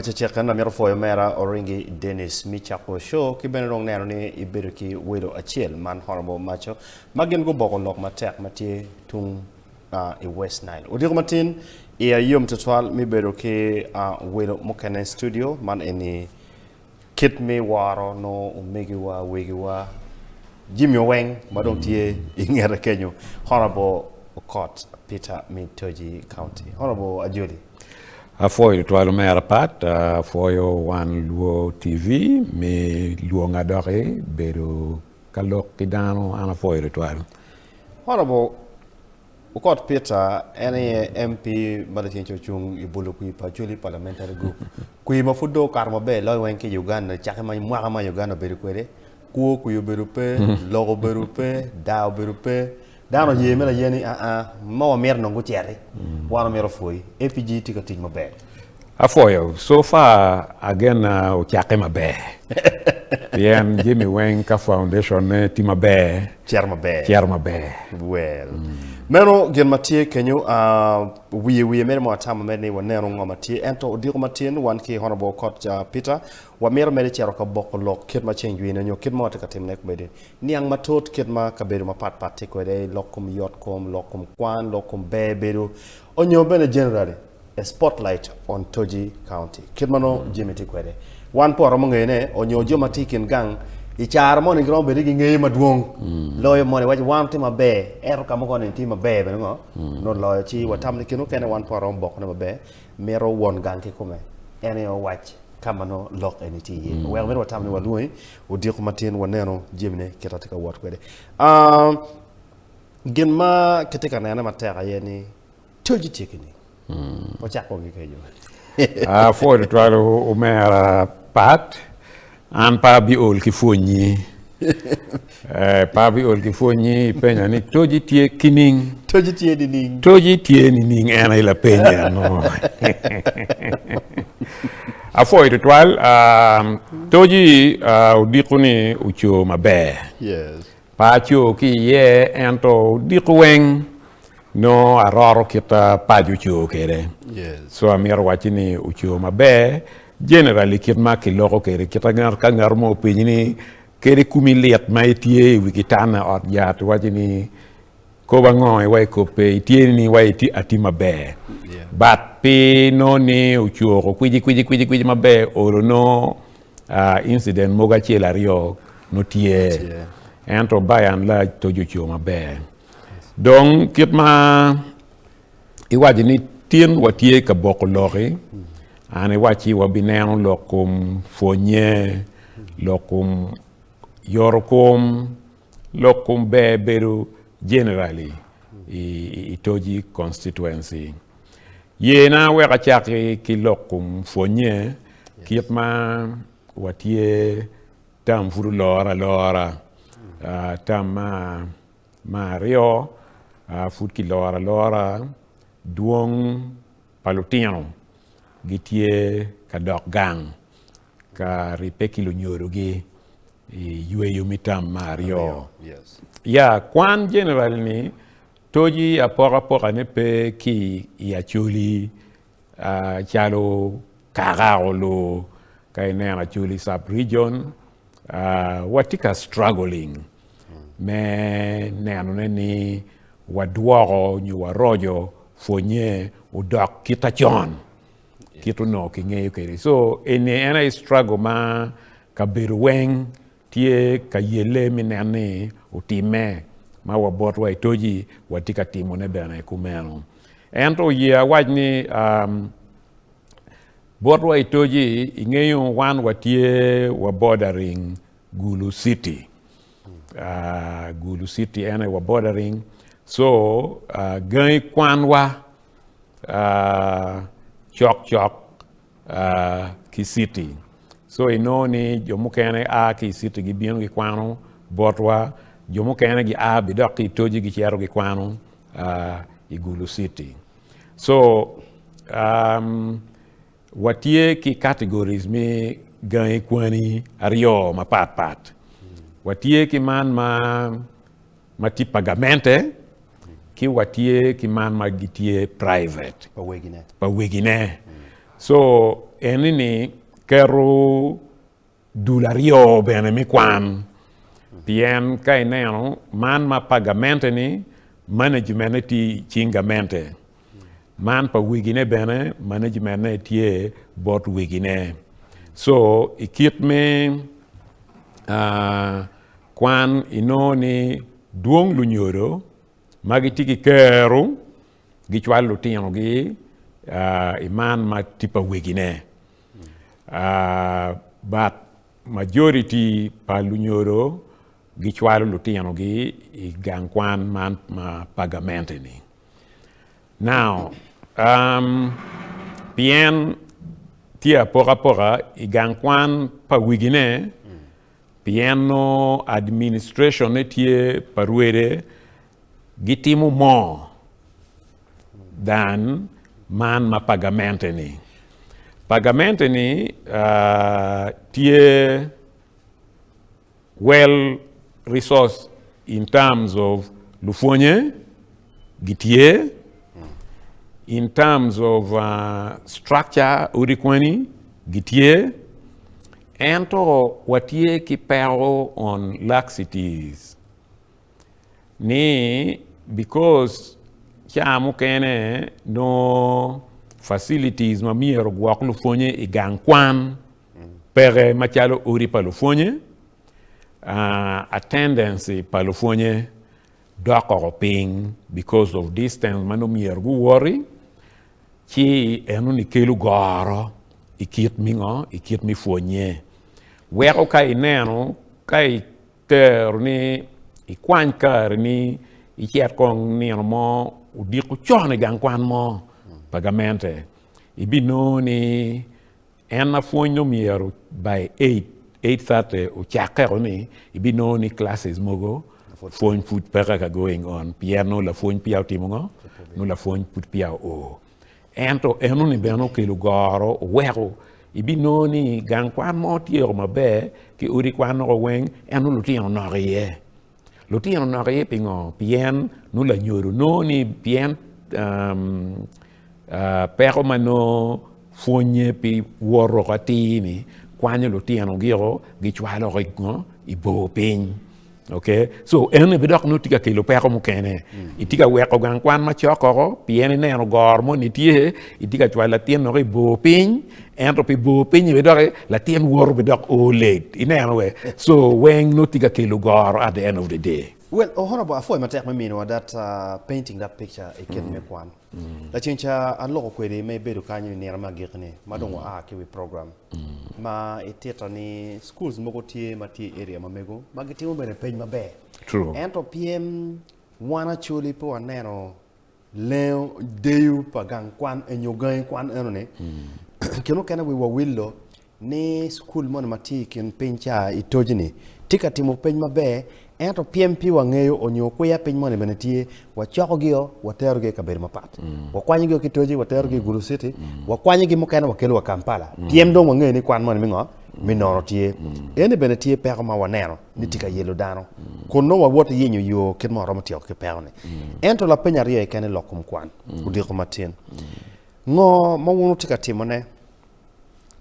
Cecek en amito pwoyo omera Oringi Dennis me cako show ki bene dong neno ni ibedo ki welo acel man Honourable Maco ma gin guboko lok matek ma tye tung i West Nile. Odiko matin iya yom tutwal me bedo ki welo mukene i studio man eni kit me woro nongo omegiwa, wegiwa, jami weng ma dong tye i ngete kenyo Honourable Okot Peter me Toji County. Honourable Ajoli. Apwoyo tutwal omera Pat, apwoyo wan Luo TV me lwonga doki bedo ka lok ki dano an apwoyo tutwal. Honourable Okot Peter en aye MP ma lacen ci ocung i bolo kwir pa Acholi Parliamentary Group. Kwir ma pud dong okato maber loyo weng ki i Uganda cakke ma mwaka ma Uganda obedo kwede, kwo kwir obedo pe, lok obedo pe, daa obedo pe. Dano oye mere aye ni aa ma wamito nongo guciti, wan wamito pwoyi. APG tye ka tic maber. Apwoyo, so far agena ocakke maber pien jami weng ka foundation ne tye maber Cito maber. cito maber. Well, meno gin ma tye kenyo wiye wiye mere mo atamo mere ni waneno ngo ma tye ento odiko matin wan ki Honorable Okot Peter wamito mere cito ka boko lok kit ma ceng jwine nyo kit ma watye ka timone kwede. Niang matut kit ma kabedo mapat pat tye kwede i lok kom yot kom, lok kom kwan, lok kom ber bedo, onyo bene generally a spotlight on Toji County. Kit ma nongo jami tye kwede. Wan pe waromo ngeyo ne, onyo jo ma tye i kin gang i caro moni giromo bedo ni gingeyo madwong loyo moni waci wan tye maber ento ka mukene ni tye maber bene ngo nongo loyo ci watamo ni kine mukene wan pe waromo bokone maber mito won gang kikome en aye owac ka ma nongo lok eni tye iye. Oweko mito watamo ni walwongi odiko matin waneno jamine kit ma tye ka wot kwede. Gin ma kitye ka nene matek aye ni toji tye ki ni wacak ki kenyo. Apwoyo tutwal omera Pat, an pe abiol ki pwonyi, pe abiol ki pwonyi ipenya ni toji tye ki ning? Toji tye nining? Toji tye nining en aye lapeny eno. Apwoyo tutwal, toji odiko ni oco maber, pe aco ki iye ento odiko weng nongo aroto kit ma paco oco kwede so amito wacci ni oco maber generally kit ma kiloko kwede kit ma ka ngat mo openyi ni kadi komi lit ma itye i wi kitanda ot yat iwaci ni Kop ango iwa i kop pe itye ni wa itye atye maber but pi nongo ni ocoko kwici kwici kwici kwici maber olo nongo incident mogo acel aryo nongo tye ento by and large toc oco maber dong kit ma iwaco ni tin watye ka boko loki an iwacci wabineno lok kom pwonye lok kom yoto kom Lok kom ber bedo generally i Toji constituency. Yena wek acaki ki lok kom pwonye kit ma watye term pud olore alora, term ma aryo pud kiloro alora dwong pa lutino gitye ka dok gang ka ribbe ki lunyodogi i yweyo me tam me aryo. Ya, kwan general ni toji apokapoka ne pe ki i Acholi calo kaka olu ka ineno Acholi sub region watye ka struggling me nenone ni wadwoko nyo waroco pwonye odok kita con. kit onongo kingeyo kwede. So eni en aye struggle ma kabedo weng tye ka yelle me neno ni otimme ma wa botwa i toji watye ka timone bene kumeno. Ento oye awac ni um, botwa i toji ingeyo wan watye wa bordering Gulu city. Uh, Gulu city en aye wa bordering so uh, gangi kwanwa cok cok ki citi so inongo ni jo mukene a ki i citi gibino gikwano botwa jo mukene gia bi dok ki i toji gicito gikwano i Gulu citi so watye ki categories me gangi kwani aryo mapat pat watye ki man ma ma tye pa gamente ki watye ki man ma gitye private pa wegine. So. eni-ni keto dul aryo bene me kwan pien ka ineno man ma pa gamente-ni management-ne tye i cing gamente, man pa wegine bene management-ne tye bot wegine. So i kit me kwan inongo ni dwong lunyodo ma gitye ki kero gicwalo lutinogi i man ma tye pa wegine. But majority pa lunyodo gicwalo lutinogi i gang kwan man ma pa gamente-ni. Now, pien tye apokapoka i gang kwan pa wegine, pien nongo administration-ne tye pa rwede, gitimo more than man ma pa gamente ni. Pa gamente ni tye well resource in terms of lupwonye gitye, in terms of structure odi kweni gitye, ento watye ki peko on laxities. Ni because ca mukene nongo facilities ma myero ogwok lupwonye i gang kwan peke macalo odi pa lupwonye, attendance pa lupwonye dok oko piny because of distance ma nongo myero guwoti ci enoni kelo goro i kit me ngo i kit me pwonye weko ka ineno ka Tero ni ikwany kare ni icit kong nino mo odiko con i gang kwan mo pa gamente, ibinongo ni en ma pwony nongo myero by 8:30 ocakke ni ibinongo ni classes mogo pwony pud peke ka going on pien nongo lapwony peya otimo ngo? Nongo lapwony pud peya oo. Ento enoni bene okelo goro oweko ibinongo ni gang kwan mo tyeko maber ki odi kwan noko weng ento lutino nok iye. Lutino nok iye pingo? Pien nongo lanyodo nongo ni pien peko ma nongo pwonye pi wot woko atir-ni kwanyo lutino giko gicwalo woko i bor piny. Ok, so eni bene dok nongo tye ka kelo peko mukene. Itye ka weko gang kwan macok oko pien ineno goro moni tye, itye ka cwalo latin dok i bor piny, ento pi bor piny-nyi bene dok latin woto bene dok o late, ineno we? So weng nongo tye ka kelo goro at the end of the day. Well, Honourable, apwoyo matek me miniwa that painting that picture i kit me kwan. Laceng ca aloko kwedi ma ibedo kanyo i nino me agikki-ni ma dong waa ki wi program ma itito ni schools mogo tye ma tye i area ma mego ma gitimo bene peny maber. True. Ento pien wan Acholi pe waneno lengo deyo pa gang kwan nyo gangi kwan eno-ni, kine mukene wiwa wilo ni cukul moni ma tye i kin piny ca i toji-ni tye ka timo peny maber ento pyem pi wangeyo onyo kwiya piny moni bene tye wacokogio waterogi i kabedo mapat wakwanyogio ki toji waterogi i Gulu City wakwanyogi mukene wakelo wa Kampala pyem dong wangeyo ni kwan moni me ngo me nono tye eni bene tye peko ma waneno ni tye ka yelo dano kun nongo wawoto yenyo yo kit ma waromo tyeko ki peko-ni ento lapeny aryo keken i lok kom kwan odiko matin ngo ma wun wutye ka timone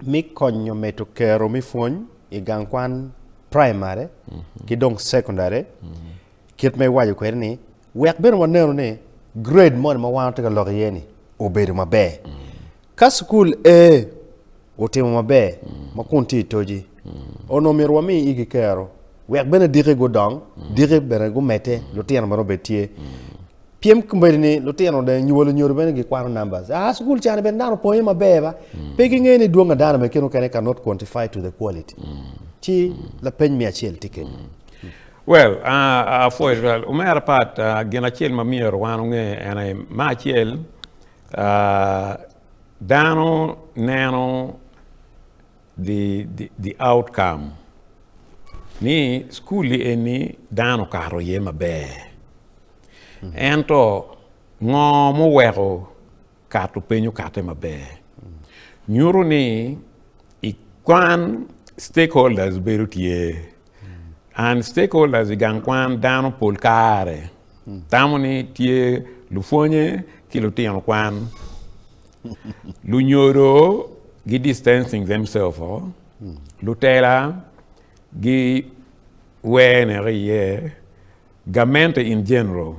me konyo medo kero me pwony i gang kwan praimari ki dong cekondari kit ma iwaco kwede ni wek bene wanenu ni grade moni ma wan watye ka lok iye ni obedo maber. Ka cukul A otimo maber ma kun tye i toji onongo myero wami igi kero wek bene diki gudong diki bene gumedde lutino bene obed tye. Pyem kombeddi ni lutino dong nyo wa lunyodo bene gikwano numbers. Ah, cukul cani bene dano opwonye maber ba. Pe gingeyo ni dwong dano bene kine mukene cannot quantify to the quality. Ci lapeny me acel tye kenyo. Well, apwoyo tutwal. Omera Pat, gin acel ma myero wan onge en aye, me acel, dano neno the, the, the outcome ni cukul-li eni dano okato iye maber. Ento ngo muweko kato peny okate maber? Nyuto ni i kwan stakeholders bedo tye and stakeholders i gang kwan dano pol kare tamo ni tye lupwonye ki lutino kwan. Lunyodo. gi distancing themselves o, lutela gi wene iye, gamente in general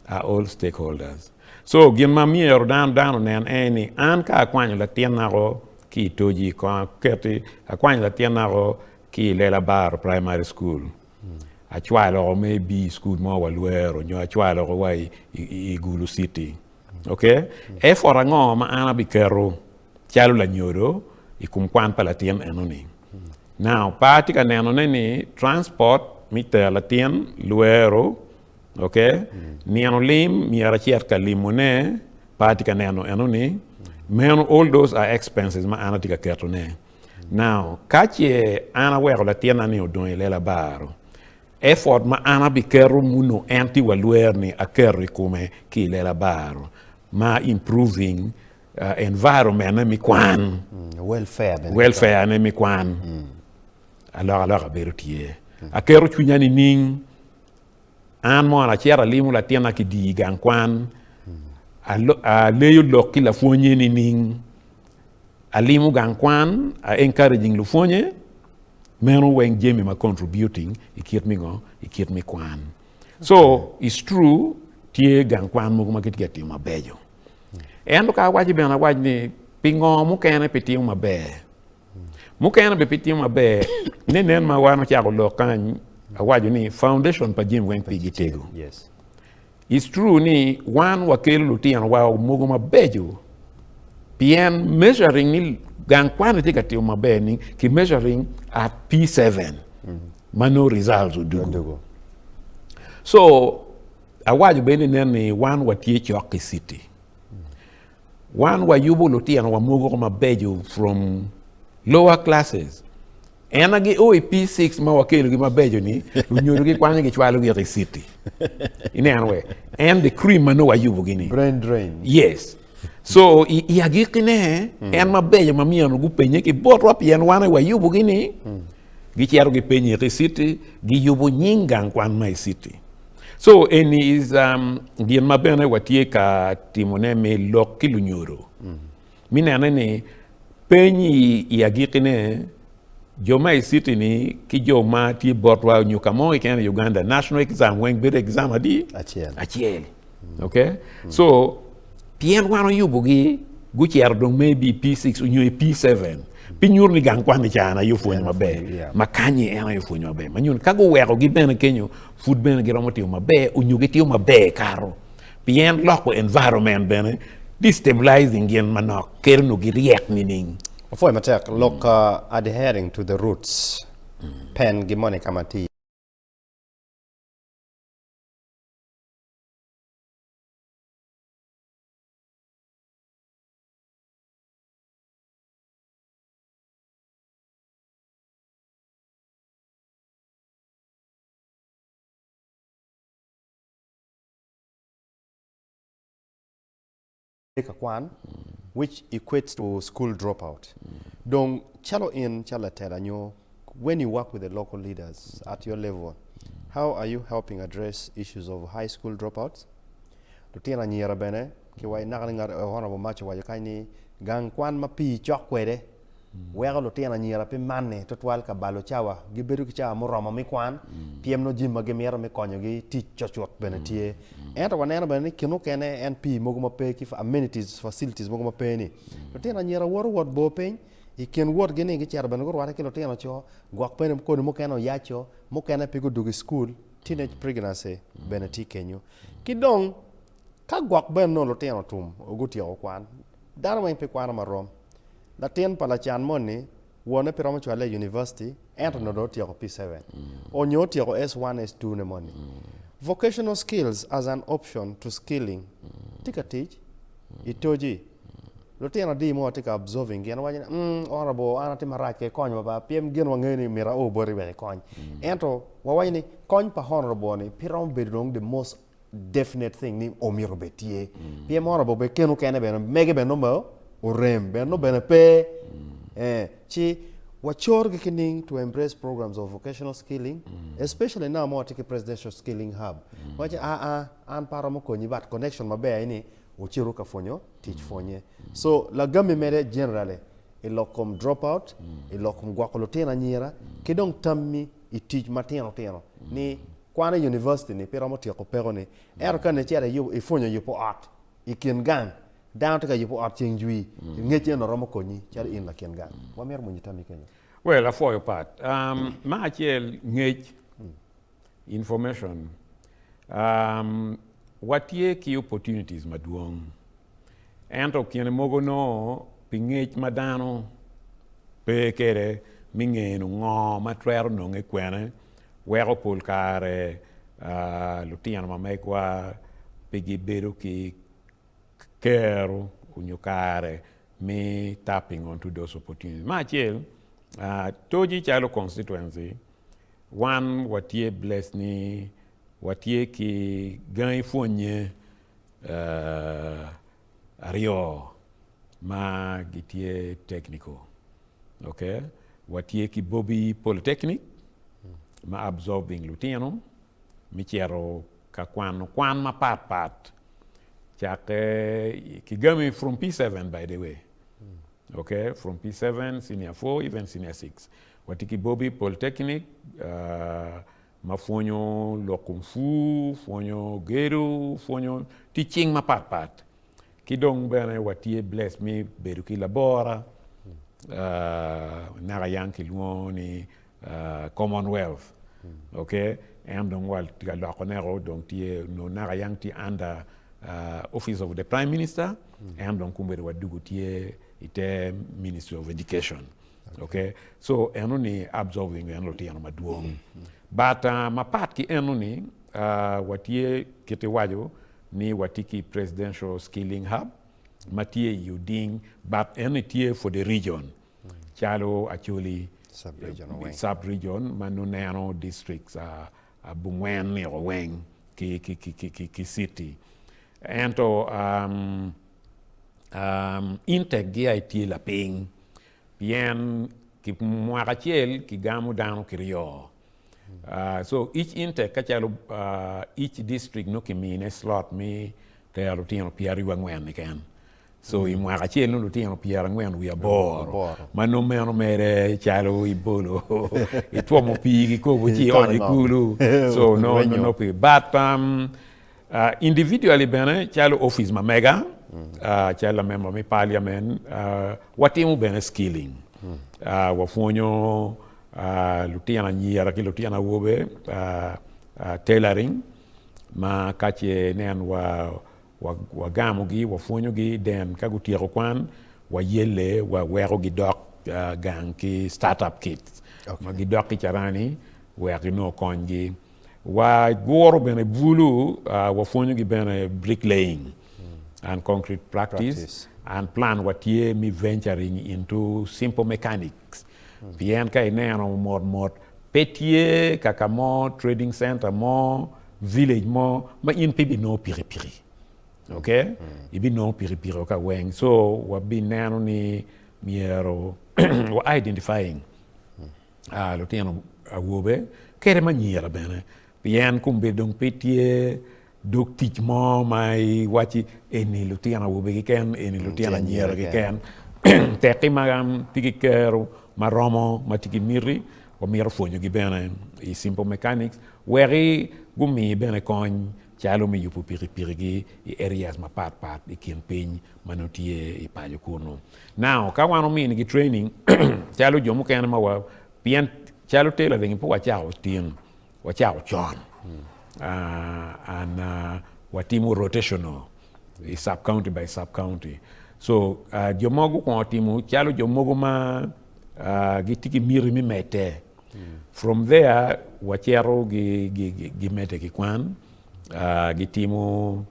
are all stakeholders. So gin ma myero dano dano onen en ni an ka akwanyo latinna ko ki i toji kong aketi akwanyo latinna ko ki i Lela Baro Primary School acwalo ko maybe i school mo wa Lwero nyo acwalo ko wa i Gulu City ok effort ango ma an abiketo calo lanyodo i kom kwan pa latin eno ni now pe atye ka neno ne ni transport me tero latin Lwero Ok, nino lim myero acit ka limo ne, pe atye ka neno eno ni, meno all those are expenses ma an atye ka keto ne. Now, ka ce an aweko latinna ni odong i lela baro, effort ma an abiketo muno en tye wa lwer ni aketo i kome ki i lela baro ma improving environment ne me kwan, welfare ne me kwan, alokaloka bedo tye. Aketo cwinya nining? An mono acito alimo latinna ki diyo i gang kwan, aleyo lok ki lapwonnye nining? Alimo gang kwan, a encouraging lupwonye, meno weng jami ma contributing i kit me ngo? I kit me kwan. So it's true tye gang kwan mogo ma gitye ka timo mabeco. Ento ka awaco bene awac ni pingo mukene pe timo maber? Mukene bene pe timo maber. Ne nen ma wan ocako lok kany awaco ni foundation pa jami weng pigi tego. It's true ni wan wakelo lutino wa mogo mabeco pien measuring ni gang kwan tye ka timo maber ni ki measuring at P7 ma nongo results odugu. So awaco bene ni nen ni wan watye cok ki city. Wan wayubo lutinowa mogo mabeco from lower classes. En ma gio i P6 ma wakelogi mabeco-ni, lunyodogi kwanyo gicwalogi i city. Ineno we? En the cream ma nongo wayubogi-ni. Brain drain. Yes. So i, i agikkine, en mabeco ma myero gupenye ki botwa pien wan aye wayubogi-ni, gicito gipenye i city, giyubo nying gang kwan ma i city. So eni is um, gin ma bene watye ka timone me lok ki lunyodo. Mi nene ni peny i, i agikkine jo ma i city ni ki jo ma tye botwa nyo ka mo keken i Uganda national exam weng bedo exam adi? Acel. Acel. Okay? So pien wan oyubogi gucito dong maybe i P6 onyo i P7 pi nyuto ni gang kwan ni ca en aye opwonyo maber ma kanyi en aye opwonyo maber ma nyuto ni ka guwekogi bene kenyo pud bene giromo timo maber onyo gitimo maber kato pien loko environment bene destabilizing gin manok kelo nongo giryek nining. Apwoyo matek lok adhering to the roots pen gi moni ka ma tye. Ka kwan which equates to school dropout. Dong calo in calo latela nyo when you work with the local leaders at your level, how are you helping address issues of high school dropouts? Lutino anyira bene ki waco naka ni ngat Honourable Mac owaco kany ni gang kwan ma pii cok kwede weko lutino anyira pe manne tutwal ka balo cawa, gibedo ki cawa muromo me kwan pien nongo jami ma gimito me konyogi tic cucut bene tye. Ento waneno bene ni kine mukene en pii mogo ma pe ki amenities, facilities mogo ma pe ni lutino anyira woto wot bor piny i kin wotgi ni gicito bene gurwatte ki lutino co gwok bene kodi mukene oyaco mukene pe gudwogo i cukul teenage pregnancy bene tye kenyo. Ki dong ka gwok bene nongo lutino otum gutyeko kwan Dano weng pe kwano marom. Latin pa lacan moni wonne pe romo cwale i university ento nongo dong otyeko P7 onyo otyeko S1 S2 ne moni. Vocational skills as an option to skilling tye ka tic i toji. Lutino adi mo tye ka absorbing gin waco ni mm honourable an atye marac kede kony wa ba pien gin wangeyo ni myero ao boti wek ikony. Ento wawaco ni kony pa honourable ni pe romo bedo dong the most definite thing ni omyero obed tye pien mono bene keno kene bene mege bene nongo orem bene nongo bene pe eh ci wacor gi ki ning to embrace programs of vocational skilling especially now ma watye ki presidential skilling hub waci aa an pe aromo konyi but connection maber aye ni wucitu ka pwonyo tic pwonye so lagami mere generally. i lok kom drop out, i lok kom gwoko lutino anyira, ki dong tammi i tic matino tino ni kwan i university ni pe romo tyeko peko ni ento ka ni icito iyubo ipwonyo yubo ot i kin gang dano tye ka yubo ot ceng jwi ngec eno romo konyi calo in lakin gang. Wamito mwonyo tammi kenyo. Well apwoyo Pat. Um, me acel ngec, information, um, watye ki opportunities madwong ento kine mogo nongo pi ngec ma dano pe kwede me ngeno ngo ma twero nonge kwene weko pol kare uh, lutino ma megwa pe gibedo ki kero onyo kare me tapping onto those opportunities. Me acel, uh, toji calo constituency, wan watye blessed ni watye ki gangi pwonye uh, aryo ma gitye technical. Okay? Watye ki Bobby Polytechnic ma absorbing lutino me cito ka kwano kwan mapat pat cakke ki gami from P7 by the way okay from P7 senior 4 even senior 6 watye ki Bobby Polytechnic uh, ma pwonyo lok kom pur, pwonyo gedo, pwonyo tic cing mapat pat ki dong bene watye blessed me bedo ki labora uh, naka yang kilwongo ni Commonwealth ok en dong wa tye ka loko ne o dong tye onongo naka yang tye under office of the prime minister en dong kombeddi wa dugu tye ite ministry of education ok so eno ni absorbing en lutino madwong but mapat ki eno ni watye kit iwaco ni watye ki presidential skilling hub ma tye i Oding but eno ni tye for the region calo Acholi sub region ma nongo neno districts abongwen nio weng ki city ento intake gi aye tye lapiny pien mwaka acel kigamo dano kiryo so each intake ka calo each district nongo kimine slot me tero lutino pyeraryo angwen keken. So i mwaka acel nongo lutino pyerangwen wiye aboro ma nongo meno mere calo ibolo itwomo pii kikopo ci ionyo i kulu so nongo pi but um, uh, individually bene calo office ma mega uh, calo lamemba me parliament uh, watimo bene skilling uh, wapwonyo uh, lutino anyira ki lutino awobe uh, uh, tailoring ma kace inen wa Wagamogi, wapwonyogi, then ka gutyeko kwan, wayelle, waweko gidok gang ki start-up kits ma gidok ki carani wek ginongo konygi. Waguro bene bulu, wapwonyogi bene bricklaying and concrete practice and plan wa tye me venturing into simple mechanics pien ka ineno mot mot pe tye kaka mo trading center mo village mo ma in pe ibinongo pikipiki ok ibinongo pikipiki o ka weng so wabineno ni myero wa identifying lutino awobe kede ma anyira bene pien kombeddi dong pe tye dog tic mo ma iwacci eni lutino awobe keken eni lutino anyira keken tekki ma tye ki kero ma romo ma tye ki miti wamito pwonyogi bene i simple mechanics weki gumi bene kony calo me yubo pikipikigi i areas mapat pat i kin piny ma nongo tye i paco kunu. Now ka wan ominigi training calo jo mukene ma wa pien calo tailoring pe wacako tin wacako con and watimo rotational i sub county by sub county so jo mogo gukwongo timo calo jo mogo ma gitye ki miti me medde from there wacito gimedde ki kwan gitimo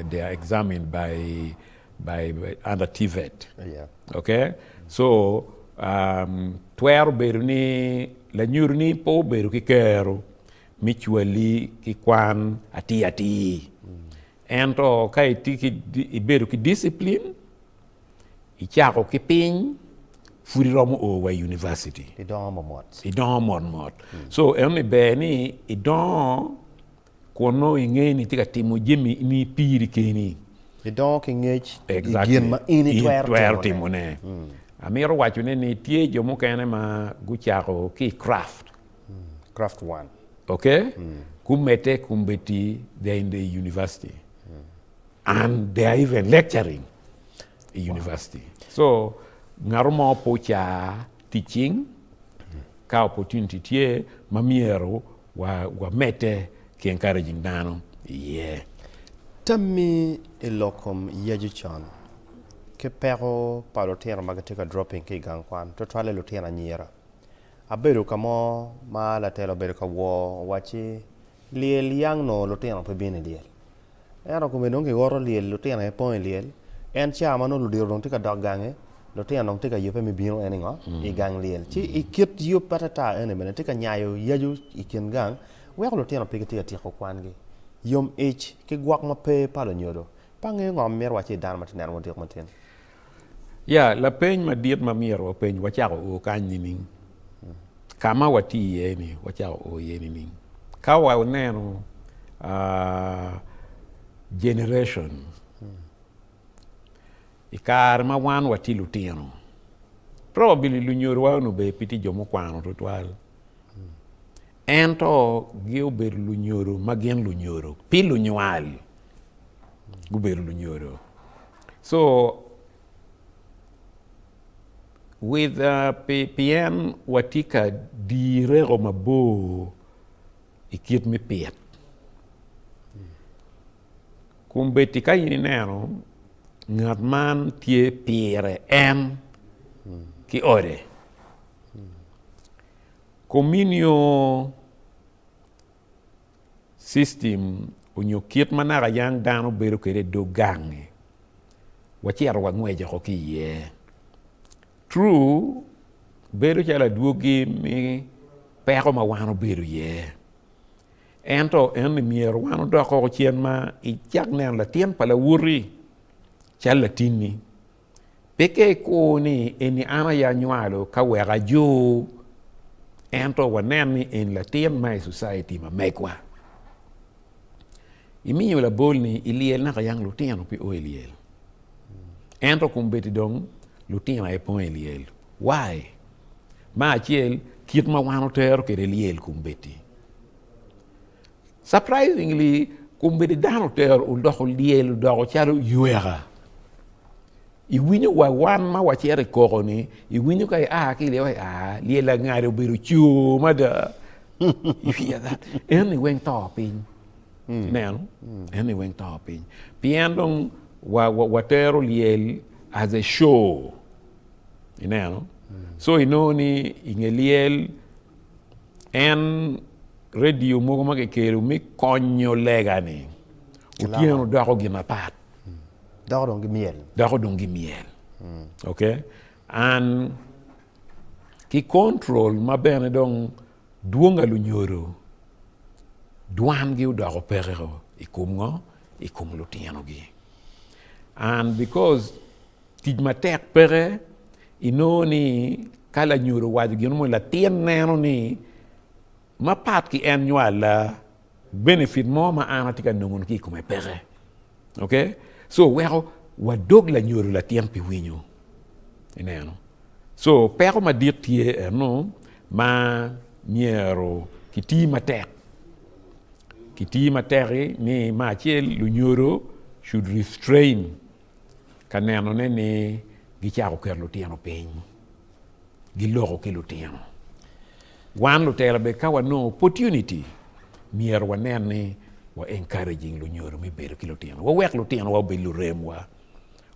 they are examined by by under TVET okay so twero bedo ni lanyut ni pe obedo ki kero me cwali ki kwan atir atir ento ka itye ki ibedo ki discipline icako ki piny pud iromo o wa i university idongo motmot idongo motmot so enoni ber ni idongo kun nongo ingeyo ni itye ka timo jami ni piri keni. Idongo ki ngec i gin ma in itwero timone. Amito wacone ni tye jo mukene ma gucako ki i craft. Craft one. Ok? Gumedde kombeddi they are in the university and they are even lecturing i university. So ngato mo pe oca tic cing ka opportunity tye ma myero wamedde ki encouraging dano iye. Tammi i lok kom yacu con ki peko pa lutino ma gitye ka dropping ki i gang kwan, tutwalle lutino anyira. Abedo ka mo ma latela obedo ka wor owacci lyel yang nongo lutino pe bino i lyel. Ento kome dong kiwoto lyel lutino aye pong i lyel, en ca ma nongo ludito dong tye ka dok gange, lutino dong tye ka yubbe me bino en i ngo? I gang lyel. Ci i kit yub atata eni bene tye ka nyayo yaco i kin gang weko lutino pe gitye ka tyeko kwangi. Yom ic ki gwok ma pe pa lunyodo. Pe angeyo ngo ma mito wacci i dano ma tye neno odiko matin. Ya, lapeny madit ma myero wapeny, wacako o kany nining? Ka ma watye iye-ni, wacako o iye nining? Ka waneno generation i kare ma wan watye lutino, probably lunyodowa onongo bene pe tye jo mukwano tutwal, ento gin obedo lunyodo ma gin lunyodo pi lunywal. Gubedo lunyodo. So with pien watye ka direko mabor i kit me pit, kombeddi ka in ineno ngat man tye pire en ki ode, kominio System onyo kit ma naka yang dano bedo kwede i dog gang-ngi wacito wangweco oko ki iye. True bedo calo adwogi me peko ma wan obedo iye ento eni myero wan odok oko cen ma icak neno latin pa lawoti calo latinni. Pe ka ikur ni eni an aye anywalo ka wek ajur, ento wanen ni eni latin ma i society ma megwa. Imiyo labol ni i lyel naka yang lutino pe o i lyel, ento kombeddi dong lutino aye pong i lyel. Why? Me acel, kit ma wan otero kwede lyel kombeddi. Surprisingly, kombeddi dano otero odoko lyel odoko calo yweka. Iwinyo wa wan ma wacito i koko ni, iwinyo ka ia ki i lyel aa, lyel langadi obedo coo mada. You hear that? Eni weng to piny. Ineno? Eni weng to piny. Pien dong watero lyel as a show. Ineno? So inongo ni inge lyel en redio mogo ma kikelo me konyo lega-ni otyeno doko gin mapat. Doko dong gimyel. Doko dong gimyel. Ok. And ki control ma bene dong dwonga lunyodo dwangi odoko peke i kom ngo? I kom lutinogi. And because Tic matek peke, inongo ni ka lanyodo owaco gin mo latin neno ni mapat ki en nywala benefit mo ma an atye ka nongo ki i kome peke. Ok, so weko wadog lanyodo latin pi winyo ineno. So peko madit tye eno ma myero kiti matek, kiti matek ni me acel lunyodo should restrain ka nenone ni gicako keto lutino piny, giloko ki lutino. Wan lutela bene ka wanongo opportunity, myero wanen ni wa encouraging lunyodo me bedo ki lutino. Wawek lutinowa obed luremwa,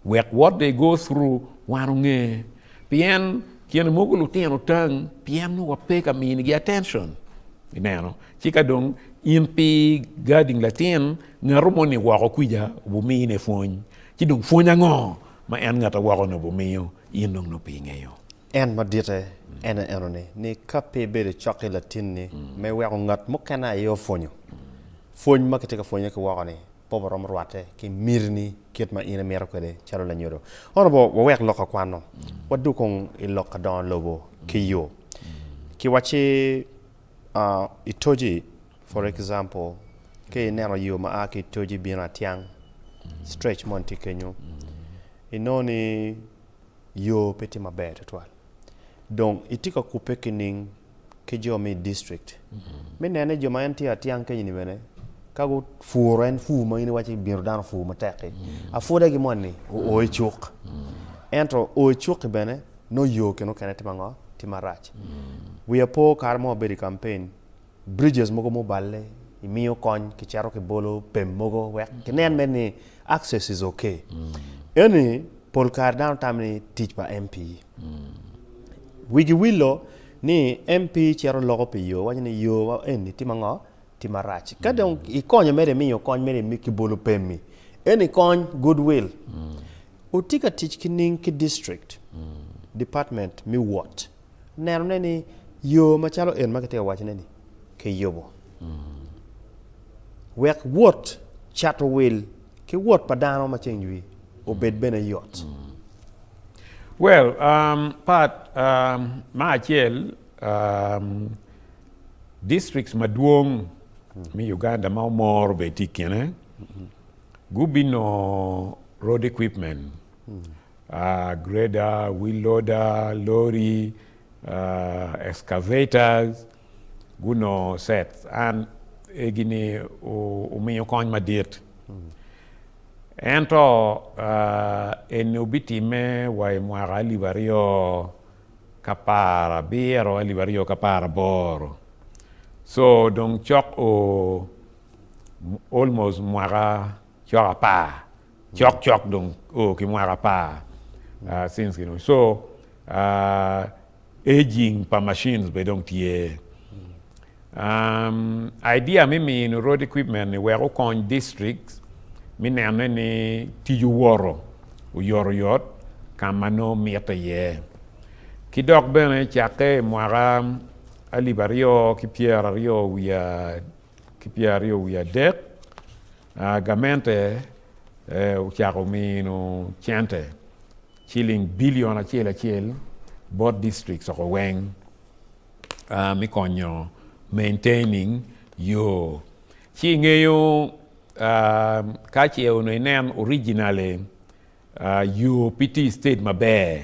wek what they go through wan onge. Pien kine mogo lutino tang pien nongo wape ka minigi attention. Ineno? Ci ka dong in pi guarding latin, Ngato moni woko kwica obumine pwony, ci dong pwony ango ma en ngat a woko-ni obumiyo in dong nongo pe ingeyo? En maditte en aye enoni, ni ka pe ibedo cok ki latinni me weko ngat mukene aye opwonyo, pwony ma kitye ka pwonye ki woko-ni pe obiromo rwatte ki mitini kit ma in imito kwede calo lanyodo. Honourable, wawek lok akwano, wadug kong i lok ka dongo lobo ki yo. Kiwacci i toji For example, ka ineno yo ma a ki i Toji bino Atyang, stretch moni tye kenyo, inongo ni yo pe tye maber tutwal. Dong itye ka kubbe ki ning ki jo me i district me neno ni jo ma en tye atyang kenyo ni bene ka gupuro en pur ma in iwaco ni myero dano opur matek-ki, apudagi moni oo i cuk ento oo i cuk-ki bene nongo yo kine mukene tye mango? Tye marac. Wiya po kare mo abedo i kampen bridges mogo muballe imiyo kony kicito kibolo pem mogo wek kinen mere ni access is okay. Eni pol kare dano tamo ni tic pa MP. Wigi wilo ni MP cito loko pi yo waco ni yo wa eni tye mango? Tye marac. Ka dong ikonyo mere imiyo kony mere kibolo pem-mi eni kony good will. Wutye ka tic ki ning ki district department me wot nenone ni yo macalo en ma kitye ka wacone ni kiyubo wek wot cato wil ki wot pa dano ma ceng jwi obed bene yot. Well, um, Pat, um, ma acel, um, districts madwong me Uganda ma omoro bene tye i kine, Gubino road equipment, grader, wheel loader, lorry, excavators, gunongo sets and egini omiyo kony madit. Ento eni obitimme wa i mwaka alip aryo ki aparabiro, alip aryo ki aparaboro. So dong cok o almost mwaka cok apar cok cok dong o ki mwaka apar since gin so aging pa machines bene dong tye idea me mino road equipment ni wek okony districts me nene ni tic owoto oyotoyot ka ma nongo mitte iye ki dok bene cakke i mwaka alip aryo ki pyeraryo wiye ki pyeraryo wiye adek, gamente ocako mino cente ciling bilion acel acel bot districts oko weng me konyo maintaining yo. Ci ingeyo ka ce onongo inen originally yo pe tye i state maber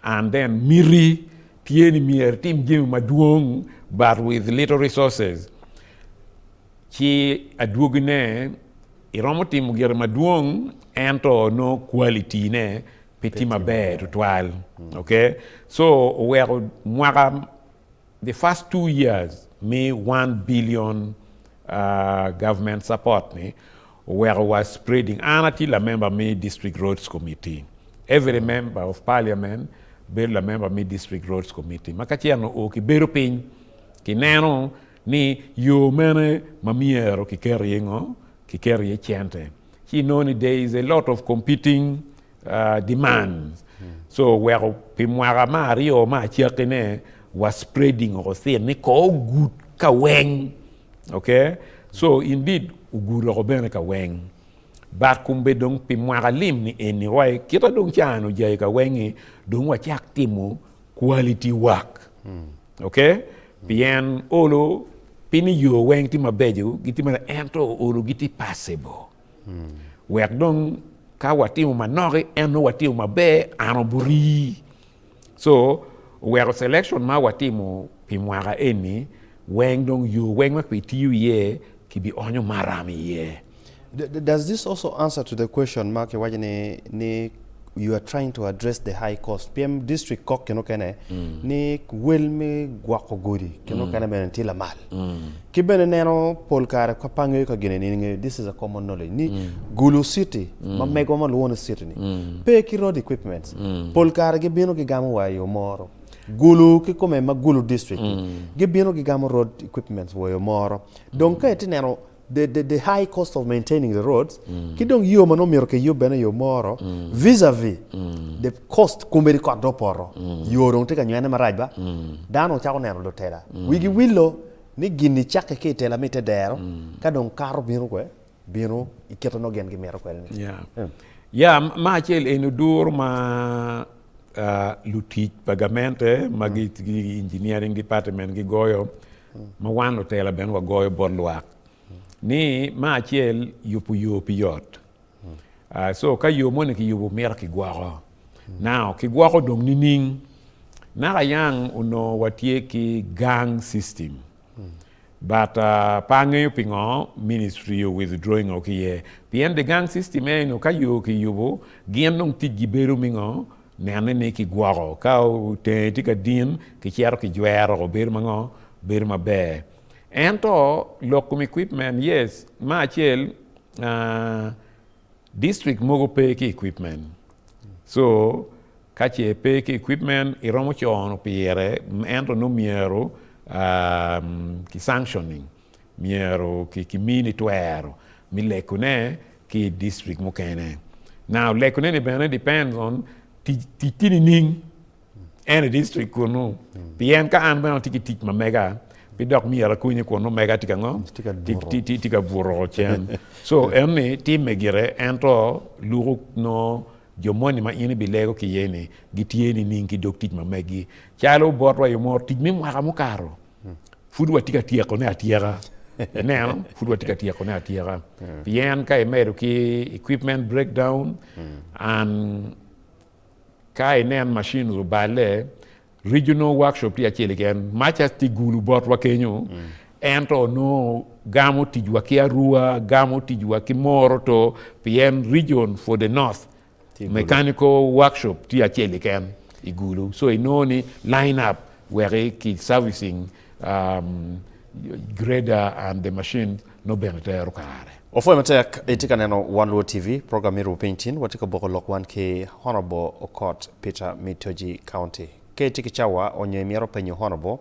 and then miti tye ni myero itim jami madwong but with little resources ci adwogine iromo timo gire madwong ento nongo quality ne pe tye maber tutwal okay so oweko mwaka The first 2 years me 1 billion government support ni oweko wa spreading an atye lamemba me district roads committee every member of parliament bedo lamemba me district roads committee ma ka cen oo ki bedo piny ki neno ni yo mene ma myero ki ket iye ngo ki ket iye cente ci inongo ni there is a lot of competing demands so oweko pi mwaka me aryo me acakine wa spreading oko thin ni ko ogud ka weng ok so indeed ogud oko bene ka weng but kombe dong pi mwaka lim ni eni wa kita dong can ojayi ka weng-ngi dong wacak timo quality work ok pien olo pi ni yo weng tye mabeco gitye mana ento olo gitye passable wek dong Ka watimo manok-ki, en nongo watimo maber, an oburii. So, oweko selection ma watimo pi mwaka eni weng dong yo weng ma kitiyo iye kibionyo maram iye. Does this also answer to the question ma kiwaco ni ni you are trying to address the high cost pien district kok kine okene ni wel me gwoko godi kine okene bene tye lamal. Ki bene neno pol kare ka pe angeyo ka gin eni ngeyo this is a common knowledge ni Gulu city ma megwa ma lwongo ni city ni pe ki road equipments pol kare gibino gigamo wa i Omoro Gulu kikome ma Gulu district ni gibino gigamo road equipments wa i Omoro dong ka itye neno the, the, the high cost of maintaining the roads ki dong yo ma nongo myero kiyub bene i Omoro vis a vis the cost komedi kot dong opoto yo dong tye ka nywene marac ba dano cako neno lutela wigi wilo ni gin-ni cakke ki i tela me te dero, ka dong kato bino kwe, bino i kite nongo gin gimito kwede-ni. Ya, ya, ma acel eni oduro ma lutic pa gamente ma gi engineering department gigoyo, ma wan lutela bene wagoyo bot lwak, ni ma acel yubo yo pi yot. So ka yo moni kiyubo mito kigwoko. Now kigwoko dong nining? Naka yang onongo watye ki gang system but pe angeyo pingo ministry o withdrawing o ki iye pien the gang system eno ka yo kiyubo gin dong ticgi bedo me ngo? Nene ni kigwoko ka tenge tye ka din kicito kijwero o bedo ma ngo? Bedo maber. Ento lok kom equipment yes me acel District mogo pe ki equipment so ka ce pe ki equipment iromo cono pire ento nongo myero ki sanctioning myero ki mini twero me leko ne ki i district mukene. Now leko ne ni bene depends on tic tye nining. En i district kunu pien ka an bene atye ki tic ma mega pe dok myero akonye kun nongo mega tye ka ngo? Tye ka buto cen. So eno-ni timme gire ento luko nongo jo moni ma in ibilego ki iye ni gitye nining ki dog tic ma megi. Calo botwa i Omoro tic me mwaka mukato pud watye ka tyekone atyeka ineno pud watye ka tyekone atyeka pien ka imedo ki equipment breakdown and Ka inen machines oballe, regional workshop tye acel keken, maca tye gulu botwa kenyo, ento nongo gamo ticwa ki Arua, gamo ticwa ki Moroto, pien region for the north mechanical workshop tye acel keken i Gulu. So inongo ni line up wek ki servicing grader and the machine nongo bene tero kare. Opwoyo matek, itye ka neno Wan Luo TV, program me rubo piny tin, watye ka boko lok wan ki Honourable Okot Peter me Toji County. Ka itye ki cawa onyo imito penyo Honourable,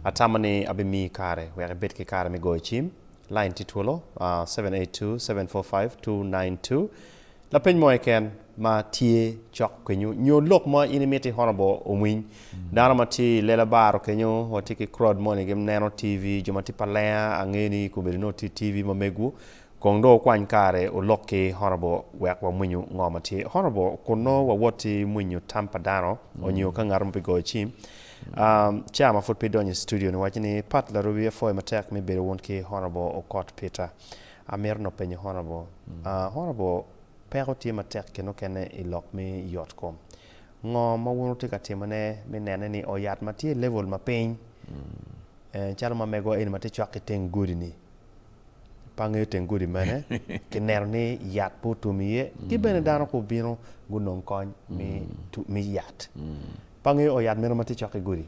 atamo ni abimiyi kare wek ibed ki kare me goyo cim. Line tye twolo, 782 745 292. Lapeny mo keken ma tye cok kenyo nyo lok mo in imiti Honourable omwiny. Dano ma tye i lela baro kenyo watye ki crowd moni gineno TV, jo ma tye pa lenga angeyo ni kombeddi nongo tye TV ma megwu. Kong dong wukwany kare wulok ki Honourable wek wamwinyu ngo ma tye. Honourable kun nongo wawoti mwinyo tam pa dano onyo ka ngat mo pi goyo cim. Ca ma pud pe idonyo i studio ni waco ni Pat Larubi apwoyo matek me bedo wun ki Honourable Okot Peter. Amito nongo penyo Honourable. Honourable, peko tye matek kine mukene i lok me yot kom. Ngo ma wun wutye ka timone me nene ni oyat ma tye i level ma piny calo ma megwa eni ma tye cok ki teng godi ni, pe angeyo teng godi mene, ki neno ni yat pe otum iye ki bene dano ka obino gunong kony me yat. Pe angeyo oyat meno ma tye cok ki godi.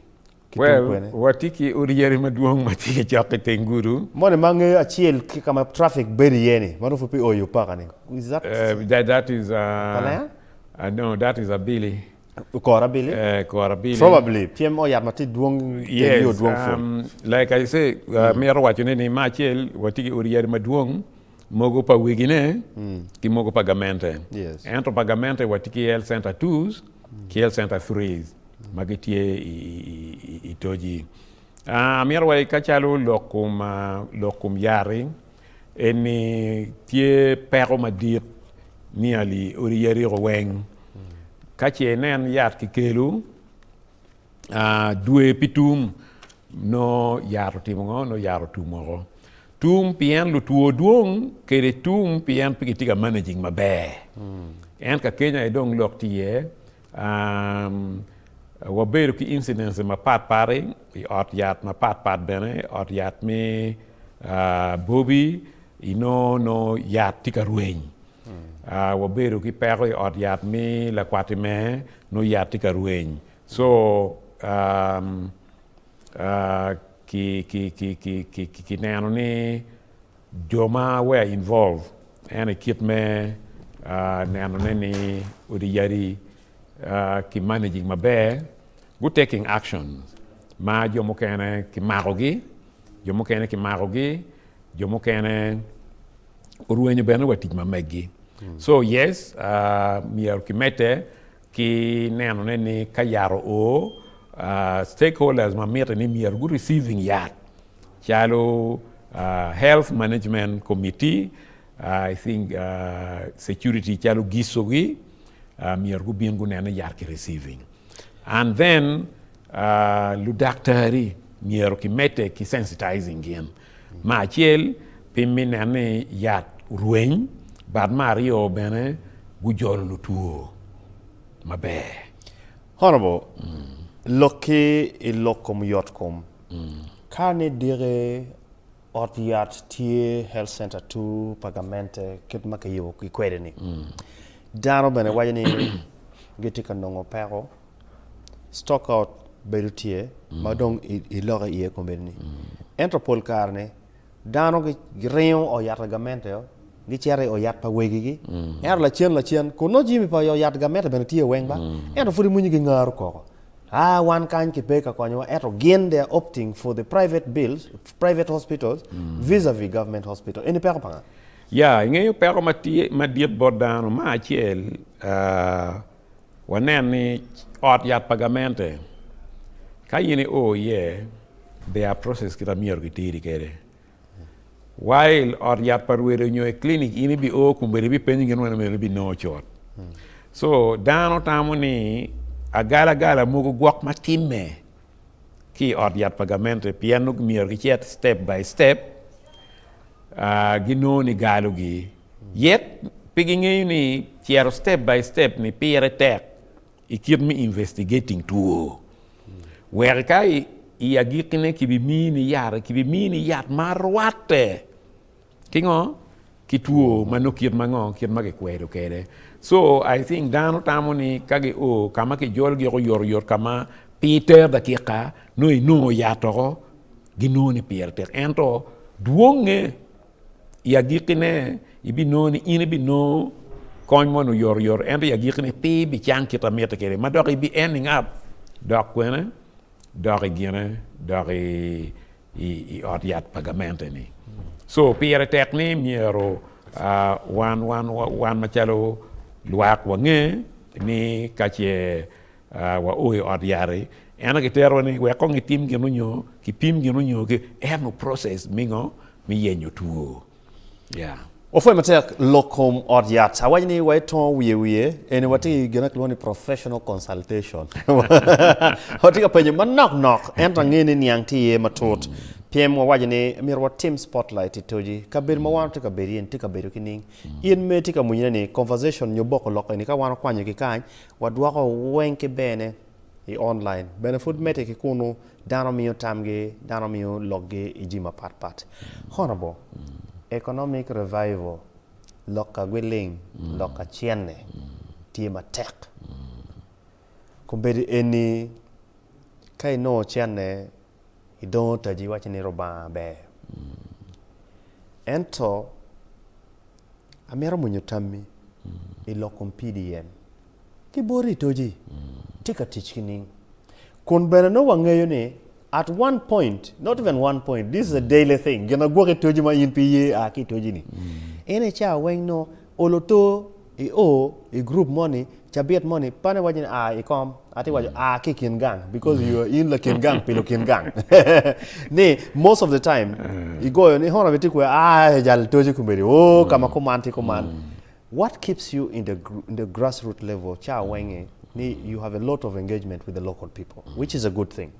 Ki tung Well, kwene? watye ki odi yadi madwong ma tye cok ki teng gudo. Moni ma angeyo acel ki ka ma traffic bedo iye ni, ma nongo pud pe ioyo paka ni. Is that That, that is, Palenga? no, that is Abili. Kor Abili? Kor Abili. Probably, pien mo yat ma tye dwong teng yo Yes, dwong pul. like I say, mito waco ne ni me acel watye ki odi yadi madwong, mogo pa wegine ki mogo pa gamente. Yes. Ento pa gamente watye ki health center twos ki health center threes. Ma gitye i toji. Amito wa ka calo lok kom lok kom yat-ti eni tye peko madit nearly odi Yeriko weng. Ka ce inen yat kikelo dwe pi tum nongo yat otimo ngo? Nongo yat otum woko. Tum pien lutwo dwong kede tum pien pe gitye ka managing maber. En ka kenya aye dong lok tye iye. Wabedo ki incidents mapat pat i ot yat mapat pat bene, ot yat me Bobi inongo nongo yat tye ka rweny. Wabedo ki peko i ot yat me Lakwat Imer nongo yat tye ka rweny. So kineno ni Jo ma were involved en i kit me neno ne ni odi yadi ki managing maber gu taking actions ma jo mukene ki mako gi, jo mukene ki mako gi, jo mukene orwenyo bene wa tic ma megi. So yes myero ki mede ki neno ne ni ka yat oo stakeholders ma mite ni myero gu receiving yat Calo Health Management Committee, I think security calo GISO gi myero gubin gunen ni yat ki receiving. And then ludaktari myero kimedde ki sensitizing gin. Me acel pi me neno ni yat orweny, but me aryo bene. gujolo lutwo maber. Honourable, lokki i lok kom yot kom, ka ni diki ot yat tye health center tur pa gamente kit ma kiyubo ki kwede ni, dano bene waco ni gitye ka nongo peko, stock out bedo tye ma dong iloko iye kombeddi ni, ento pol kare ni Dano giringo i ot yat pa gamente, gicito i ot yat pa wegigi, ento lacen lacen kun nongo jami pa ot yat gamente bene tye weng ba, ento pud imwonyo gingaro koko. Aa wan kany kipe ka konyowa ento gin they are opting for the private bills, private hospitals vis a vis government hospital. Eni peko pa nga? Ya, ingeyo peko ma tye madit bot dano, me acel wanen ni ot yat pa gamente ka in io iye there are process kit ma myero gitiri kwede while ot yat pa rwede nyo i clinic in ibi o kombeddi ibipenyo gin moni myero ibinongo cut so dano tamo ni agalagala mogo gwok ma timme ki i ot yat pa gamente pien nongo myero gicit step by step ginongo ni galogi yet pe gingeyo ni cito step by step ni pire tek i kit me investigating two wek ka i agikkine kibimini yat kibimini yat ma rwatte ki ngo ki two ma nongo kit ma ngo kit ma kikwedo kwede so I think dano tamo ni ka gio ka ma kijologi oyotoyot ka ma pe iter dakika nongo inongo yat woko ginongo ni pire tek ento dwonge I agikkine, ibinongo ni in ibinongo kony moni oyotoyot, ento i agikkine pe ibicang kit ma mitte kwede, ma dok ibi ending up dok kwene? Dok i gine, dok i ot yat pa gamente-ni. So pire tek ni myero wan wan macalo lwak wange ni ka ce wao i ot yat-ti, ento kiterowa ni wek kong itim gin onyo kipim gin onyo ento process me ngo? Me yenyo two. Yeah. Wapwoyo matek lok kom ot yat. Awaco ni wa itongo wiye wiye eni watye ki gin ma kilwongo ni professional consultation. Watye ka penyo manok nok ento angeyo ni niang tye iye matut pien wawaco ni myero watim spotlight i toji. Kabedo ma wan watye ka bedo iye ni tye ka bedo ki ning? In ma itye ka mwinyone ni conversation nyo boko lok eni ka wan wakwanyo ki kany wadwoko weng ki bene i online bene pud medde ki kunu dano miyo tamgi dano miyo lokgi i jami mapat pat. Honourable, economic revival lok ka gwiling lok ka cene tye matek. Kombeddi eni ka inongo cene idongo taji iwaco ni Rubanga ber. Ento amito mwonyo tammi i lok kom PDM. Ki boti i toji, tye ka tic ki ning? Kun bene nongo wangeyo ni at one point, not even one point, this is a daily thing, gin agwoki i toji ma in pe iye a ki i toji ni. En aye cawa weng nongo olo to i o i group moni, cabit moni, pe ni waco ni a i kom, atye waco a ki i kin gang because you are in lakin gang pi lukin gang. Ni most of the time igoyo ni hono tye kwe a jal toji komedi, o ka ma kuman tye kuman. What keeps you in the in the grass root level ca weng ni you have a lot of engagement with the local people which is a good thing.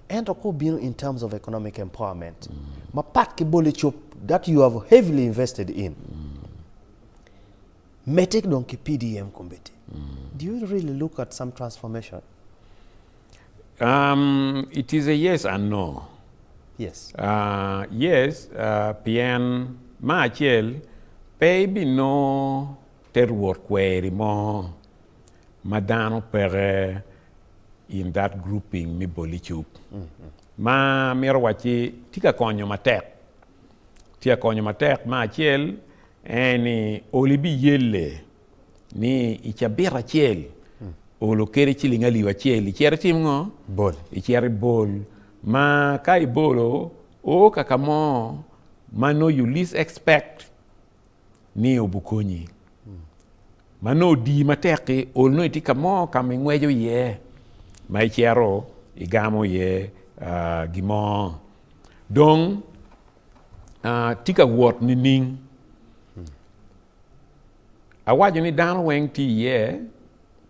Ento ka obino in terms of economic empowerment mapat ki boli cup that you have heavily invested in medde dong ki PDM kombeddi do you really look at some transformation? Um, it is a yes and no. Yes. Uh, yes, uh, pien me acel pe ibinongo te rwot kweri mo ma dano peke in that grouping me boli cup. Ma mito wacci tye ka konyo matek. Tye ka konyo matek me acel en ni oli biyelle ni i cabit acel olo kede ciling alip acel icito itim ngo? Bol. Icito ibol ma ka ibolo o ka ka mo ma nongo you least expect ni obukonyi ma nongo odiyi matek-ki ol nongo itye ka mo ka ma ingweco iye ma icito igamo iye gin mo dong tye ka wot nining? Awaco ni dano weng tye iye,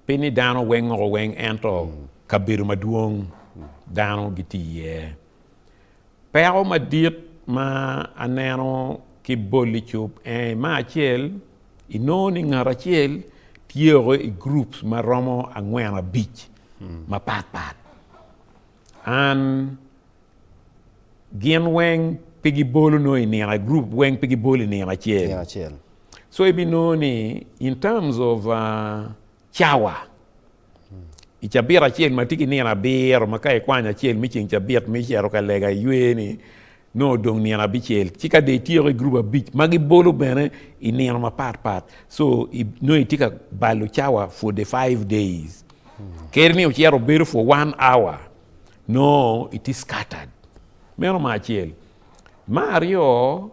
pe ni dano weng oko weng ento kabedo madwong dano gitye iye. Peko madit ma aneno ki bol i cub en me acel. Inongo ni ngat acel tye woko i groups ma romo angwen abic mapat pat. An gin weng pe gibolo nongo i nino, group weng pe gibolo i nino acel. Nino acel. So ibinongo ni in terms of cawa, i cabit acel ma tye ki nino abiro ma ka ikwanyo acel me ceng cabit me cito ka lega iywe ni nongo odong nino abicel ci ka dong ityeko i gurup abic ma gibolo bene i nino mapat pat so nongo itye ka balo cawa for the 5 days kadi ni ocito obedo for one hour nongo itye scattered meno me acel. Me aryo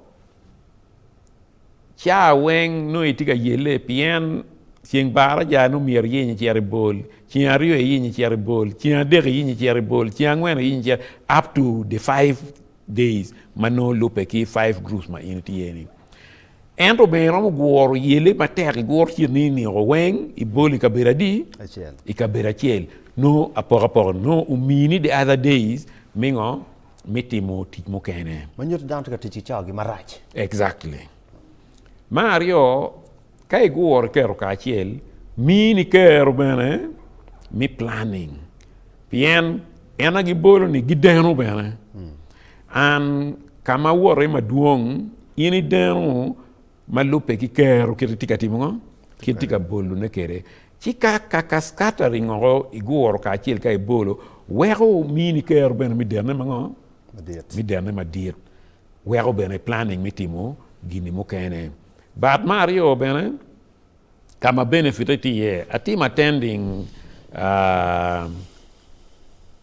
Caa weng nongo itye ka yelle pien ceng baraja nongo myero iyiny icit i bol, ceng aryo iyiny icit i bol, ceng adek iyiny icit i bol, ceng angwen iyiny icit up to the 5 days ma nongo lubbe ki 5 groups ma in itye iye ni. Ento bene iromo guro yelle matek iguro citni nio weng ibol i kabedo adi? I kabedo acel nongo apokapoka nongo omini the other days me ngo? me timo tic mukene. Ma nyuto dano tye ka tic ki cawagi marac. Exactly. Me aryo, ka iguro iketo kacel, mini kero bene me planning. Pien en aye gibolo ni gideno bene. An ka ma awoto iye madwong, in ideno ma lubbe ki kero kit itye ka timo ngo? Kit itye ka bolone kwede. Ci ka ka scattering oko iguro kacel ka ibolo weko mini kero bene me dene ma ngo? Me dene madit. Weko bene planning me timo gini mukene. But me aryo bene ka ma benefit tye iye atimo attending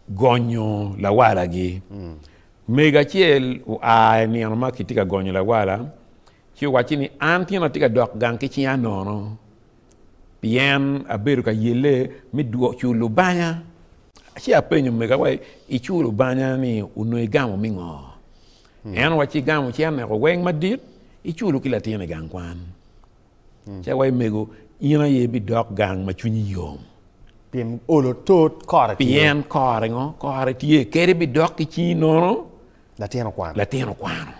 gonyo lawalagi. Mego acel oa i nino ma kitye ka gonyo lawala ci owacci ni an tyen atye ka dok gang ki cinga nono. Pien abedo ka yelle me culo banya, ci apenyo omega wa iculo banya ni onongo igamo me ngo? En owacci igamo cente weng madit iculo ki latin i gang kwan. Ci awaci mego in aye ibidok gang ma cwinyi yom. Pien olo tot kore tye. Pien kore ngo? Kore tye. Kadi ibidok ki cingi nono, Latin okwano. Latin okwano.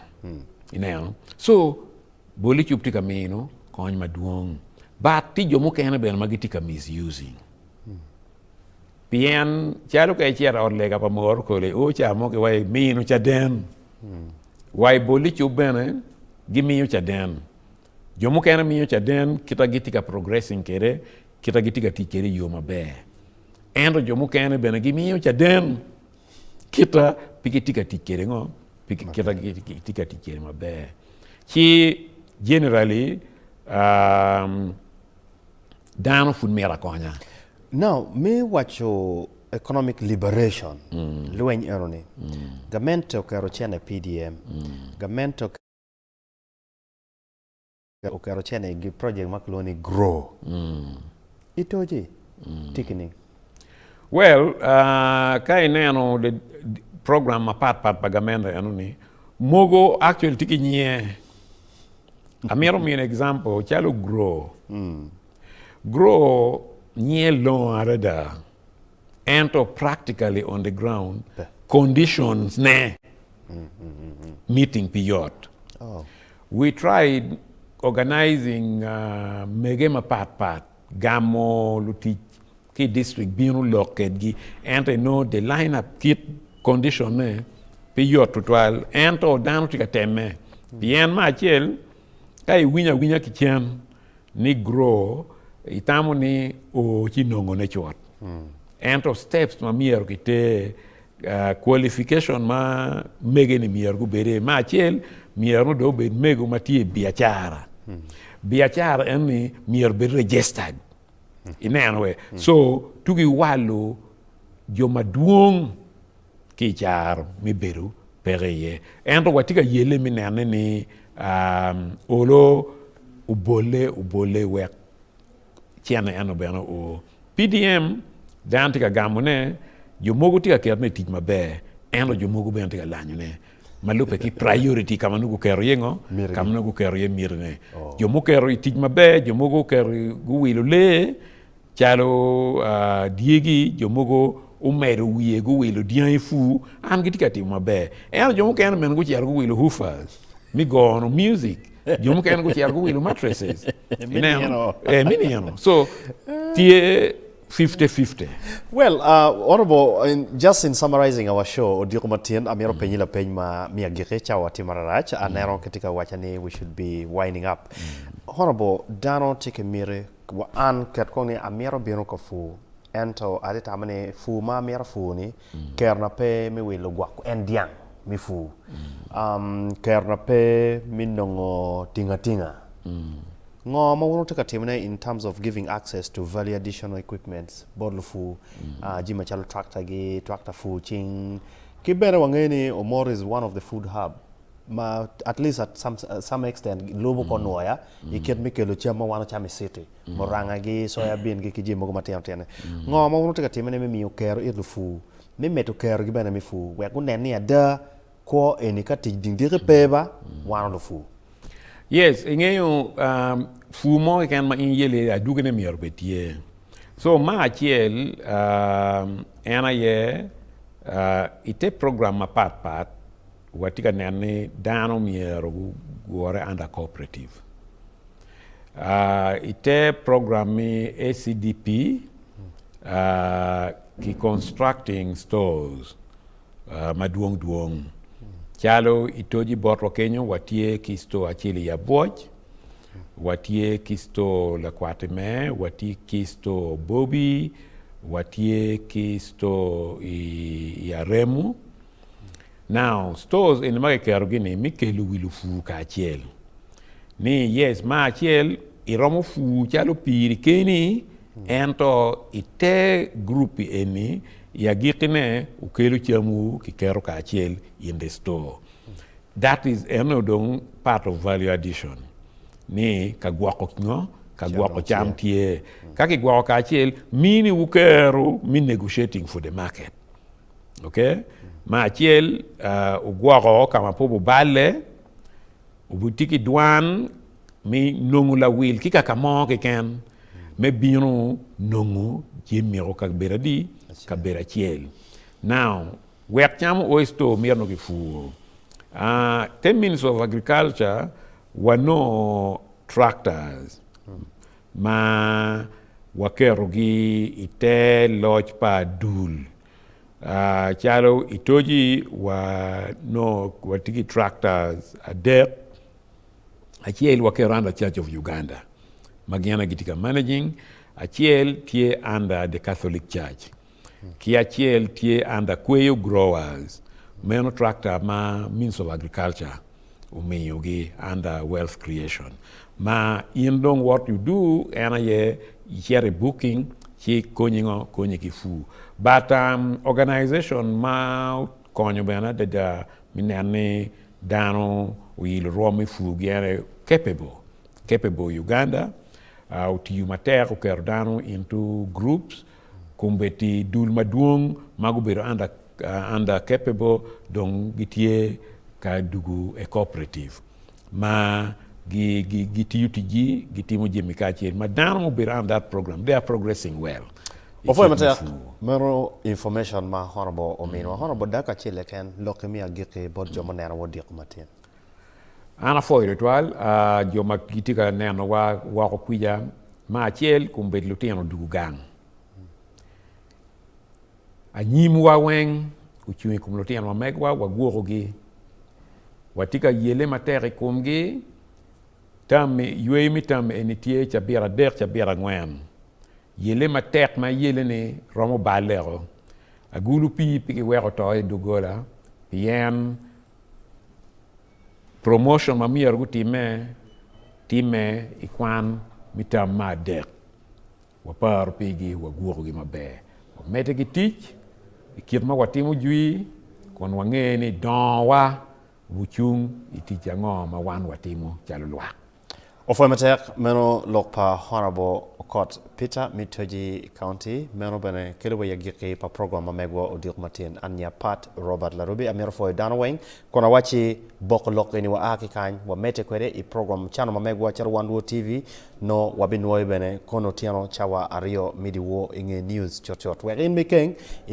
Ineno? So Boli cub tye ka mino kony madwong but tye jo mukene bene ma gitye ka misusing pien calo ka icito i ot lega pa moro kole o ca mo ki wa mino caden wa i boli cub bene gimiyo caden jo mukene miyo caden kita gitye ka progressing kwede kita gitye ka tic kwede i yo maber ento jo mukene bene gimiyo caden kita pe gitye ka tic kwede ngo pe kita gitye ka tic kwede maber ci generally um, dano pud mito akonya. Now me waco economic liberation mm. lweny eno ni mm. gamente oketo cene PDM mm. gamente oketo cene i project ma kilwongo ni grow i toci tye ki ning? Well, uh, ka ineno the program mapat pat pa gamente eno ni mogo actually tye ki nyinge. Amito mino example calo grow. Grow nyinge longo adada ento practically on the ground conditions ne meeting pe yot. Oh. We tried organizing mege mapat pat, gamo lutic ki i district bino lok kedgi ento inongo the line up kit condition ne pe yot tutwal ento dano tye ka temme pien me acel ka iwinyo awinya ki cen ni grow itamo ni oo ci inongone cut ento steps ma myero kiter Qualification ma mege ni myero gubed iye, me acel myero nongo dong obed mego ma tye i biacara. Biacara en ni myero obed registered. Ineno we? So tugi walo jo madwong ki i caro me bedo peke iye. Ento watye ka yelle me nene ni olo obole obole wek cene eno bene oo. PDM dano tye ka gamo ne, jo mogo tye ka keto ne i tic maber ento jo mogo bene tye ka lanyo ne ma lube ki priority ka ma nongo guketo iye ngo? Ka ma nongo guketo iye miti ne. Jo muketo i tic maber, jo mogo oketo guwilo lee calo dyegi, jo mogo omedo wiye guwilo dyangi pur, an gitye ka timo maber. Ento jo mukene bene gucito guwilo hoofers me gono music. Jo mukene gucito guwilo mattresses. Ineno? Eh, me nino. So, tye 50-50. Well, uh, Honorable, in, just in summarizing our show, odiko matin, amito penyi lapeny ma mi agiki, cawa tye mararac, aneno kitye ka waca ni we should be winding up. Honorable, dano tye ki miti, wa an ket kong ni amito bino ka pur, ento atye tamo ni pur ma amito pur ni, kerona pe me wilo gwoko en dyang me pur, um, kerona pe me nongo tinga tinga. Ngo ma wun wutye ka timone in terms of giving access to value additional equipments bot lupur, jami macalo tractor gi, tractor pur cing, ki bene wangeyo ni Omoro is one of the food hub ma at least at some, some extent lubo kor nwoya i kit me kelo cam ma wan wacamo i city, muranga gi, soya bean gi ki jami mogo matino tino. Ngo ma wun wutye ka timone me miyo kero it lupur me medo kero gi bene me pur wek gunen ni ada Kwo eni ka tic dingdiki pe ba, wano lupur. Yes, ingeyo um, pur mo keken ma in yeli iye adwogine myero obed tye. So ma acel um, en aye uh, ite program mapat pat watye ka neno ni dano myero gugure under cooperative. Uh, ite program mi ACDP uh, ki constructing stores madwong dwong. Calo i toji botwa kenyo watye ki store acel i Abwoc, watye ki store Lakwatime, watye ki store Bobi, watye ki store i Aremu. Now stores eni ma kiketogi ni me kelo wi lupur kacel ni yes me acel iromo pur calo piri keni Ento i te gurup-pi eni, i agikkine wukelo camwu kiketo kacel in the store. That is eno dong part of value addition ni ka gwoko ngo? Ka gwoko cam tye. Ka kigwoko kacel mini wu kero me negotiating for the market. Okay? Me acel wugwoko ka ma pe wuballe, wutye ki dwan me nongo lawil ki kaka mo keken me bino nongo jami-o kabedo adi? Kabedo acel. Now, wek cam o i store myero nongo kipuro. Te Ministry of Agriculture wanongo tractors ma waketogi i te loc pa dul calo i Toji wanongo watye ki tractors adek. Acel waketo under Church of Uganda ma gin aye gitye ka managing, acel tye under the Catholic Church ki acel tye under Kweyo Growers meno tractor ma Ministry of Agriculture omiyogi under wealth creation ma in dong what you do en aye icito i booking ci konyi ngo konyi ki pur but organization ma okonyo bene adada me neno ni Dano oilo rwom me pur gi ene capable, capable Uganda otiyo matek oketo dano into groups kombeddi dul madwong ma gubedo under under capable dong gitye ka dugu e cooperative ma gi gitiyo ticgi gitimo jami kacel ma dano ma obedo under that program they are progressing well. Opwoyo matek meno information ma Honourable ominwa. Honourable dakika acel keken lokki me agikki bot jo muneno wa odiko matin. An apwoyo tutwal jo ma gitye ka nenowa woko kwica me acel kombeddi lutino odugo gang. Anyimwa weng ocung i kom lutino ma megwa wagwokogi. Watye ka yelle matek i komgi tammi yweyo me tam eni tye cabit adek cabit angwen. Yelle matek ma iyelle-ni romo balleko. Agulu pii pe kiweko to i doggola pien promotion ma myero gutimme timme i kwan me tam me adek. Waparo pigi, wagwokogi maber. Wamedde ki tic i kit ma watimo jwi kun wange ni dongowa wucung i tic ango ma wan watimo calo lwak. Opwoyo matek, meno lok pa Honourable Okot Peter me Toji County. Meno bene kelo wa i agikki pa program ma megwa odiko matin. An nya Pat Robert Larubi amito pwoyo dano weng kun awacci boko lok eni wa a ki kany wa mete kwede i program channel ma megwa calo Wan Luo TV no wabinwoyo bene kono otyeno cawa aryo me dyewor inge news cutcut wek in me keng i.